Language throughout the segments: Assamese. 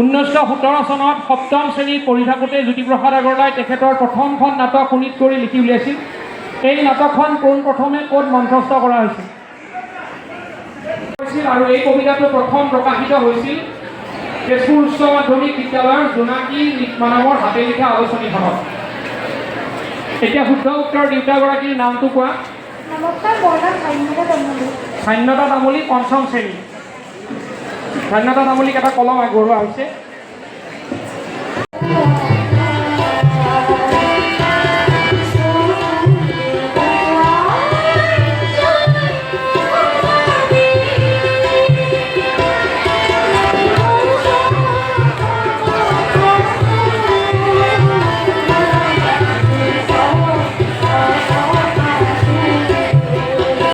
1917 চনত সপ্তম শ্ৰেণীত পঢ়ি থাকোঁতে জ্যোতিপ্ৰসাদ আগৰৱালাই তেখেতৰ প্ৰথমখন নাটক শোণিত কুঁৱৰী লিখি উলিয়াইছিল। এই নাটকখন পোনপ্ৰথমে ক'ত মঞ্চস্থ কৰা হৈছিল আৰু এই কবিতাটো প্ৰথম প্ৰকাশিত হৈছিল তেজপুৰ উচ্চ মাধ্যমিক বিদ্যালয়ৰ জোনাকী নামৰ হাতে লিখা আলোচনীখনত? এতিয়া শুদ্ধ উত্তৰ দিওঁতাগৰাকীৰ নামটো কোৱা। নমস্কাৰ, মোৰ নাম ধন্যতা তামুলী। ধন্যতা তামুলী, পঞ্চম শ্ৰেণী। ধন্যতা তামুলীক এটা কলম আগবঢ়োৱা হৈছে।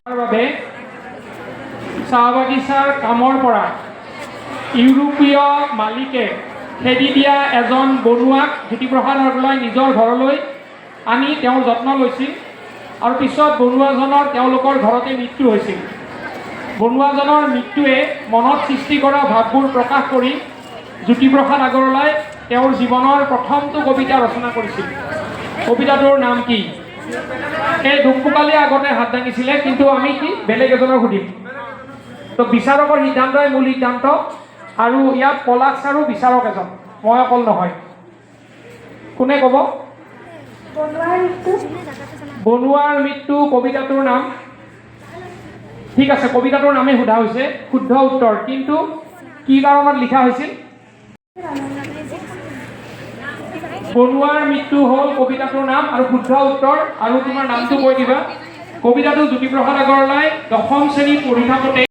তাৰ বাবে চাহ বাগিচাৰ কামৰ পৰা ইউৰোপীয় মালিকে খেদি দিয়া এজন বনুৱাক জ্যোতিপ্ৰসাদ আগৰৱালাই নিজৰ ঘৰলৈ আনি তেওঁৰ যত্ন লৈছিল আৰু পিছত বনুৱাজনৰ তেওঁলোকৰ ঘৰতে মৃত্যু হৈছিল। বনুৱাজনৰ মৃত্যুৱে মনত সৃষ্টি কৰা ভাৱবোৰ প্ৰকাশ কৰি জ্যোতিপ্ৰসাদ আগৰৱালাই তেওঁৰ জীৱনৰ প্ৰথমটো কবিতা ৰচনা কৰিছিল। কবিতাটোৰ নাম কি? এই দুখপুকালিয়ে আগতে হাত দাঙিছিলে, কিন্তু আমি কি বেলেগ এজনক সুধিম। তো বিচাৰকৰ সিদ্ধান্তই মূল সিদ্ধান্ত আৰু ইয়াত পলাশ ছাৰো বিচাৰক এজন, মই অকল নহয়। কোনে ক'ব? বনুৱাৰ মৃত্যু। বনুৱাৰ মৃত্যু কবিতাটোৰ নাম। ঠিক আছে, কবিতাটোৰ নামেই সোধা হৈছে। শুদ্ধ উত্তৰ, কিন্তু কি কাৰণত লিখা হৈছিল? বনুৱাৰ মৃত্যু হ'ল কবিতাটোৰ নাম আৰু শুদ্ধ উত্তৰ। আৰু তোমাৰ নামটো কৈ দিবা। কবিতাটো জ্যোতিপ্ৰসাদ আগৰৱালাই দশম শ্ৰেণীত পঢ়ি থাকোঁতে